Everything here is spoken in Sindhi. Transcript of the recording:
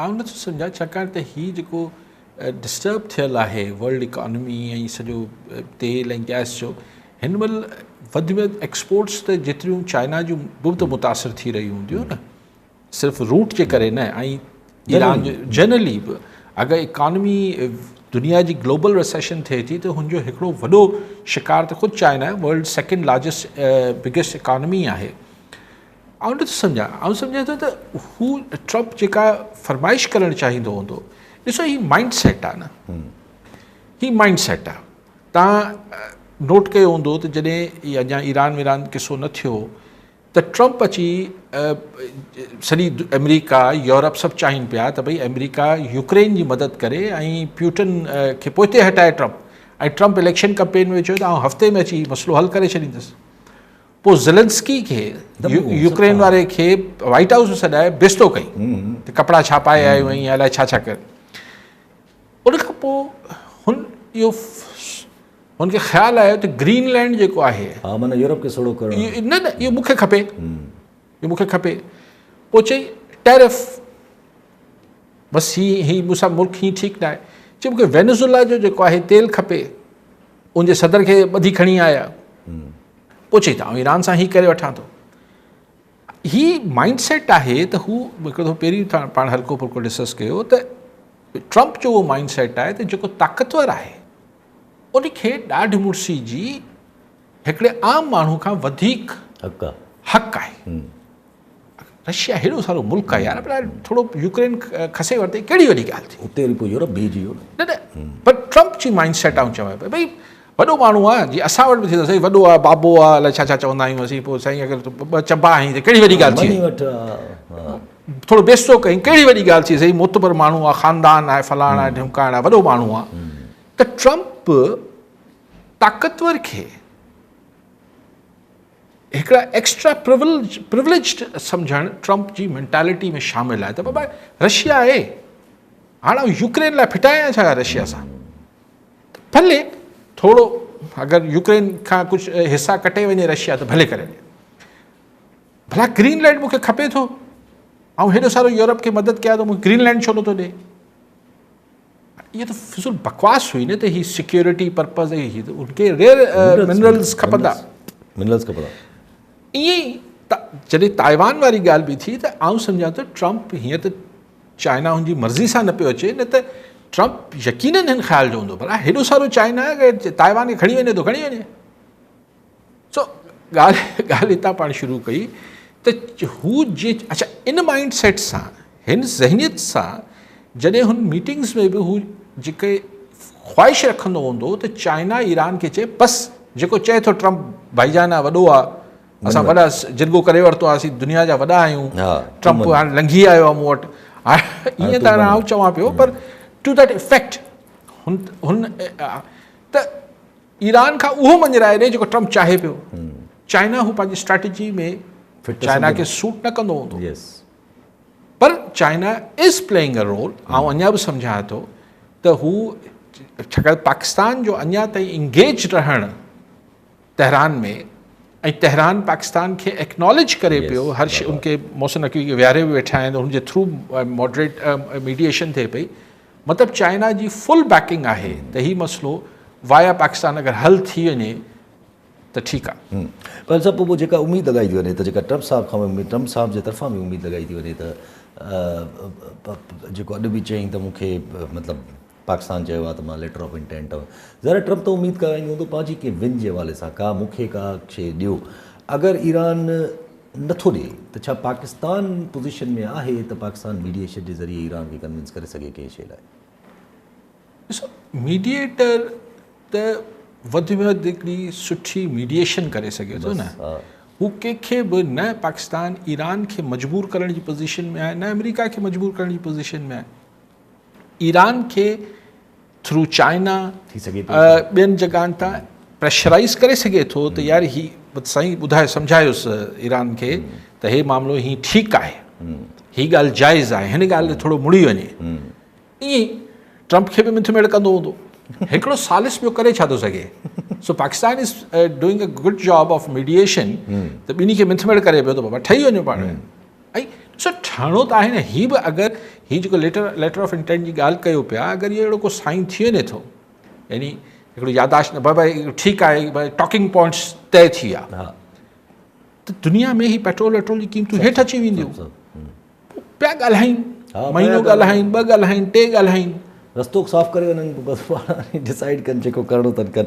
آئون نٿو سمجهان ڇاڪاڻ ته هي جيڪو ڊسٽرب ٿيل آهي ورلڊ اڪانومي ۽ سڄو تيل ۽ گئس جو هن مهل وڌ ۾ وڌ ايڪسپورٽس ته جيتريون چائنا جون به ته متاثر ٿي رهيون هونديون نه صرف روٽ جي ڪري نه ۽ ايران جو جنرلي به اگر اڪانومي دنيا جي گلوبل رسيشن ٿئي ٿي ته هن جو هڪڙو وڏو شڪار ته خود چائنا آهي world second largest biggest economy آهي آئون نٿو سمجهان، آئون سمجهان ٿو ته هو ٽرمپ جيڪا فرمائش ڪرڻ چاهيندو هوندو، ڏسو هي مائنڊ سيٽ آهي نه، هي مائنڊ سيٽ آهي. تان نوٽ ڪيو هوندو ته جڏهن اڃا ايران ويران قصو نه ٿيو ته ٽرمپ اچي سڄي آمريڪا يورپ سڀ چاهين پيا ته ڀئي آمريڪا يوڪرين جي مدد ڪري ۽ پيوٽن کي پوئتي هٽائي ٽرمپ ۽ ٽرمپ اليڪشن ڪمپين ۾ چيو ته آئون هفتي ۾ اچي مسئلو حل ڪري ڇڏيندس. پوء زيلنسڪي کي يوڪرين واري کي وائيٽ هائوس ۾ سڏائي بيستو ڪئي ته ڪپڙا ڇا پائي آيو آهين الائي ڇا ڇا ڪر. ان کان پوء هن اهو هن کي خيال آيو ته گرين لينڊ جيڪو آهي ها معنيٰ يورپ کي سوڙهو ڪرڻ نه نه اهو مون کي کپي اهو مون کي کپي. پوء چئي ٽيرف بس هي هي مون سان ملڪ هي ٺيڪ نه آهي. چئي مون کي وينزولا جو جيڪو آهي تيل کپي ان جي صدر کي ٻڌي کڻي آيا. پوء چئي ته آئون ايران سان هي ڪري وٺان ٿو. هي مائنڊ سيٽ آهي ته هو هڪڙو دفعو پهرين پاڻ هلڪو ڦلڪو ڊسڪس ڪيو ته ٽرمپ جو اهو مائنڊ سيٽ آهي ته جيڪو طاقتور آهي ان کي ڏاڍ مڙسي جي هڪڙي عام ماڻهو کان وڌيڪ حق آهي. رشيا هيڏو سارو ملڪ آهي يار ڀلا ٿورو يوڪرين کسي ورتي ڪهڙي وڏي ڳالهه ٿي. اتي وري پوء يورپ بيهجي ويو نه. نه نه پر ٽرمپ جي مائنڊ سيٽ آئون چوان پيو ڀئي وڏو ماڻهو آهي جي اسان وٽ به ٿيندو سائين وڏو آهي بابو آهي الائي ڇا ڇا چوندا آهيون اسين پوء سائين اگر ٻه چنبا آهين ته ڪهڙي وڏي ڳالهه ٿي ٿورو بيستو ڪئين ڪهڙي وڏي ڳالهه ٿي سائين معتبر ماڻهو آهي خاندان آهي فلاڻ آهي ڍمڪاڻ آهي وڏو ماڻهو آهي ته ٽرمپ طاقتور کي هڪڙا ايڪسٽرا پروليجڊ سمجهڻ ٽرمپ جي مينٽالٽي ۾ شامل آهي ته بابا رشيا آهي هاڻ آئون يوڪرين لاء ڦٽايان ڇا رشيا سان ته ڀلي ٿورو اگر يوڪرين کان ڪجهه حصا ڪٽي وڃي رشيا ته ڀلي ڪري وڃي ڀلا گرين لينڊ مونکي کپي ٿو آئون هيڏو سارو يورپ کي مدد ڪيان ٿو مونکي گرين لينڊ ڇو نٿو ڏي اها ته فضول بڪواس هئي نه ته هي سيڪيورٽي پرپز ۽ هي ته ان کي ريئر منرلز کپندا منرلز کپندا ائين ئي جڏهن تائيوان واري ڳالهه به ٿي ته آئون سمجهان ٿو ٽرمپ هيئن ته چائنا هن جي مرضي سان نه پيو اچي نه ته ٽرمپ يقينن هن خيال جو هوندو پر هيڏو سارو چائنا تائيوان کي کڻي وڃي ٿو کڻي وڃي سو ڳالهه ڳالهه هتان پاڻ شروع ڪئي ته هو جي اڇا ان مائنڊ سيٽ سان هن ذهنيت سان جڏهن هن ميٽنگز ۾ به هو جيڪي خواهش رکندو هوندو ته چائنا ايران کي چئي بس جيڪو چئي ٿو ٽرمپ ڀائي جان آ وڏو آ اسان وڏا جرڳو ڪري ورتو آ اسين دنيا جا وڏا آهيون ٽرمپ هاڻي لنگهي آيو آ مون وٽ ائين ته آئون چوان پيو پر ٽو that effect هن هن ته ايران کان اهو مڃرائي ڏي جيڪو ٽرمپ چاهي پيو. چائنا هو پنهنجي اسٽريٽجي ۾ چائنا کي سوٽ نه ڪندو هوندو پر China is playing a role. آئون اڃا به سمجهان ٿو ته هو ڇاڪاڻ پاڪستان جو اڃا تائين انگيج رهڻ تهران ۾ ۽ تهران پاڪستان کي ايڪناليج ڪري پيو هر شي ان کي محسن نقوي کي ويهاري به ويٺا آهن ان جي ٿرو ماڊريٽ ميڊيئيشن ٿئي پئي مطلب چائنا جي فل بيڪنگ آهي ته هي مسئلو وايا پاڪستان اگر حل ٿي وڃي ته ٺيڪ آ. پر صاحب پوء جيڪا اميد لڳائي ٿي وڃي ته جيڪا ٽرمپ صاحب کان به ٽرمپ صاحب جي طرفان به اميد لڳائي ٿي وڃي ته جيڪو اڄ به چيائين ته مون کي مطلب پاڪستان چيو آ ته مان ليٽر آف انٽينٽ ذرا ٽرمپ ته اميد ڪرائيندو هوندو پنهنجي ڪنهن ون جي حوالي سان ڪا مون کي ڪا شي ڏيو اگر ايران نٿو ڏئي ته ڇا پاڪستان پوزيشن ۾ آهي ته پاڪستان ميڊيئيشن جي ذريعي ايران کي ڪنوينس ڪري سگهي ڪنهن شيء لاء؟ ڏسو ميڊيئيٽر ته وڌ ۾ وڌ هڪڙي سٺي ميڊيئيشن ڪري سگهي ٿو نه هو ڪنهن کي به نه پاڪستان ايران کي مجبور ڪرڻ جي پوزيشن ۾ آهي نه آمريڪا کي مجبور ڪرڻ جي پوزيشن ۾ آهي ايران کي ٿرو چائنا ٿي سگهي ٿو ٻين جڳهن تان پريشرائز ڪري سگهي ٿو ته يار هي سائين ٻڌايو سمجهايوس ايران کي ته هي معاملو هي ٺيڪ آهي هي ڳالهه جائز آهي هن ڳالهه تي ٿورو مڙي وڃي ائين ٽرمپ کي به منٿ ميڙ ڪندو هوندو هڪڙو ثالث ٻيو ڪري ڇا ٿو سگهي so Pakistan is doing a good job of mediation ته ٻنهي کي منٿ ميڙ ڪري پيو ته بابا ٺهي وڃو پاڻ ۽ ڏسو ٺهڻو ته آهي نه هي به اگر هي جيڪو ليٽر ليٽر آف انٽينٽ جي ڳالهه ڪيو پيا اگر اهو اهڙو ڪو سائن ٿي وڃي ٿو يعني هڪڙو ياداشت نه ڀائي ٺيڪ آهي ڀائي ٽاڪنگ پوائنٽس طئي ٿي ويا ته دنيا ۾ هي پيٽرول ويٽرول جي قيمتون هيٺ اچي وينديون. پيا ڳالهائين مهينو ڳالهائين ٻه ڳالهائين ٽي ڳالهائين. رستو صاف ڪري وڃن پوء بس پاڻ ڊسائيڊ ڪن جيڪو ڪرڻو اٿن ڪن.